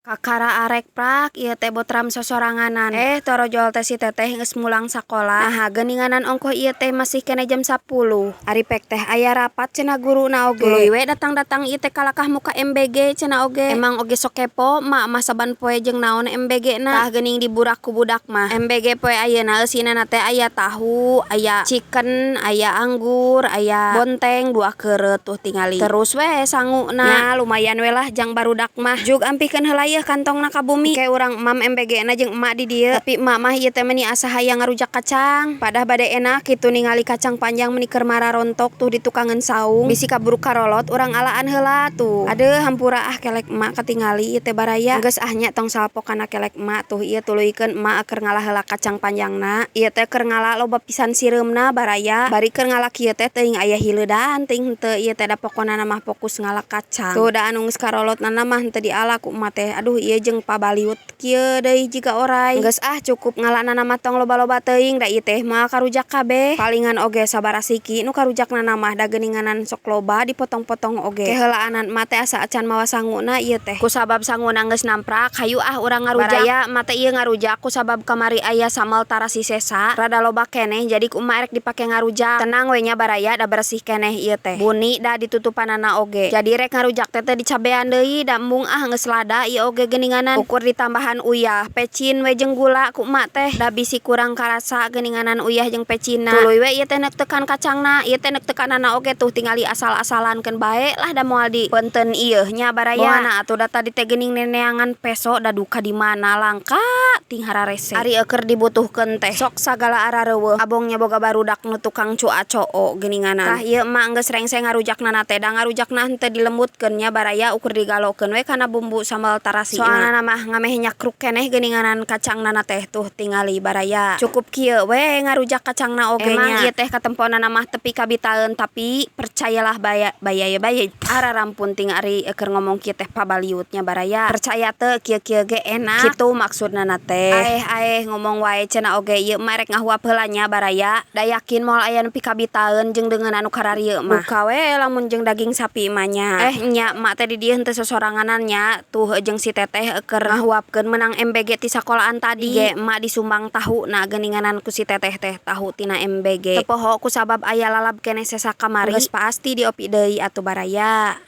Kakara arek prak ieu teh botram sosoranganan. Eh, torojol teh si teteh geus mulang sakola. Naha geuninganan ongkoh ieu teh masih keneh jam 10. Ari pek teh aya rapat cenah guruna oge. Tuluy we datang-datang ieu teh kalakah muka MBG cenah oge. Emang oge sok kepo mak mah saban poe jeung naon MBG na. Tah geuning diburak ku budak mah. MBG poe ayeuna eusinana teh aya tahu, aya chicken, aya anggur, aya bonteng, dua keureut tuh tingali. Terus we sanguna. Nya lumayan we lah jang barudak mah. Jug ampihkeun heula yeuh kantongna ka bumi. Ke urang emam MBG na jeung emak di dieu. Tapi emak mah ieu teh meuni asa hayang ngarujak kacang. Padah bade enak kitu ningali kacang panjang meuni keur mararontok tuh di tukangeun saung. Bisi kaburu karolot urang alaan heula tuh. Adeuh, hampura ah, kelek emak katingali ieu teh, baraya. Geus ah nya, tong salpok kana kelek emak tuh. Ieu tuluykeun emak keur ngala heula kacang panjangna. Ieu teh keur ngala loba pisan sireumna, baraya. Bari keur ngala kieu teh teuing aya hileudan teuing henteu ieu teh, da pokona mah fokus ngala kacang. Tuh, da anu geus karolotna mah henteu diala ku emak teh. Aduh, ieu jeung pabaliut kieu deui jiga oray. Geus ah, cukup ngalana mah, tong loba-loba teuing, da ieu teh moal karujak kabeh. Palingan oge sabaraha siki nu karujakna mah, da geuninganan sok loba dipotong-potong oge. Keheulaanan emak teh asa acan mawa sanguna ieu teh. Kusabab sanguna geus namprak, hayu ah urang ngarujak. Baraya, emak teh ieu ngarujak kusabab kamari aya sambal tarasi sesa rada loba keneh, jadi ku emak erek dipake ngarujak. Tenang we nya, baraya, da beresih keneh ieu teh. Buni da ditutupanana oge. Jadi rek ngarujak teh teu dicabean deui, da embung ah, geus lada ieu oge geuninganan. Ukur ditambahan uyah, pecin we jeung gula ku emak teh. Da bisi kurang karasa geuninganan uyah jeung pecinna. Tuluy we ieu teh neuk-teukan kacangna. Ieu teh neuk-teukanana oge tuh tingali asal-asalan, keun bae lah, da moal dipeunteun ieu nya, baraya. Bohana atuh, da tadi teh geuning neneangan peso, da duka di mana langka ting hararese. Ari keur dibutuhkeun teh sok sagala arareuweuh. Abongnya boga barudak nu tukang cua coo geuninganan. Tah, ieu emak geus rengse ngarujakna teh, da ngarujakna henteu dilembutkeun nya, baraya, ukur digalokeun we kana bumbu sambal tarasina. Soalna mah ngameh nyakruk keneh geuninganan kacangna teh. Tuh tingali, baraya, cukup kieu we ngarujak kacangna oge. Emang ieu teh katemponana mah tepi ka bitaeun, tapi percayalah baya baya baya ararampun ting ari keur ngomong kieu teh pabaliutnya, baraya. Percaya teu, kieu-kieu ge enak kitu maksudna teh. Aeh aeh, ngomong wae cenah oge. Ieu mah rek ngahuap heula nya, baraya, da yakin moal aya nu pikabitaeun jeung deungeun anu kararieu mah. Duka we lamun jeung daging sapi mah nya. Eh nya, emak teh di dieu henteu sosoranganan nya, tuh jeung si teteh keur ngahuapkeun menang MBG ti sakolaan tadi. Ge emak disumbang tahu na geuninganan ku si teteh teh, tahu tina MBG. Teu poho kusabab aya lalab keneh sesa kamari, geus pasti diopi deui atuh, baraya.